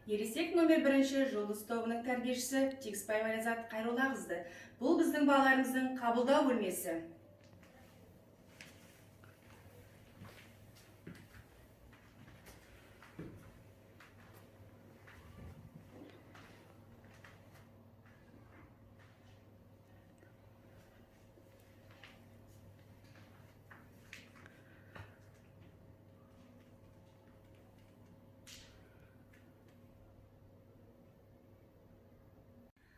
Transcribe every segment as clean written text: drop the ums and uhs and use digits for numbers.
Ересек номер 1 Жұлдыз тобының тәрбиешісі Тегісбаева Ләззат Қайроллақызы. Бұл біздің балаларымыздың қабылдау бөлмесі.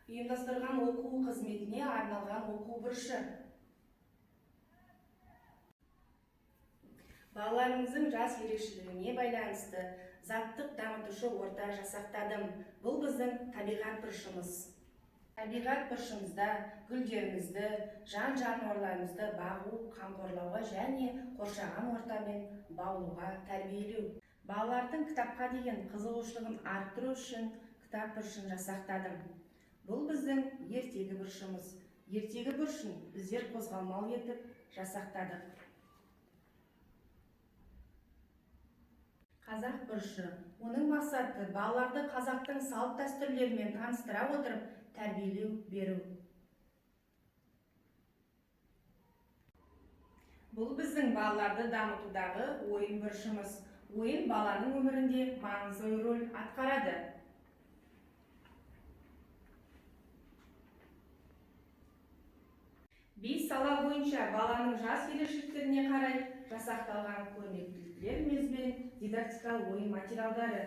Ұйымдастырған оқу қызметіне арналған оқу бұрышы. Балаларымыздың жас ерекшелігіне байланысты заттық дамытушы орта жасақтадым. Бұл біздің табиғат бұрышымыз. Табиғат бұрышымызда гүлдерімізді, жан-жануарларымызды бағу, қамқорлауға және қоршаған ортамен баулуға тәрбиелеу. Балалардың кітапқа деген қызығушылығын арттыру үшін кітап бұрышын жасақтадым. Бұл біздің ертегі бұрышымыз. Ертегі бұрышын біздер қозғалмалы етіп жасақтадық. Қазақ бұрышы. Оның мақсаты балаларды қазақтың салт дәстүрлерімен таныстыра отырып тәрбиелеу беру. Бұл біздің балаларды дамытудағы ойын бұрышымыз. Ойын баланың өмірінде маңызды рөл атқарады. Бес сала бойынша баланың жас ерекшеліктеріне қарай жасақталған көрнекіліктер мен дидактикалық ойын материалдары.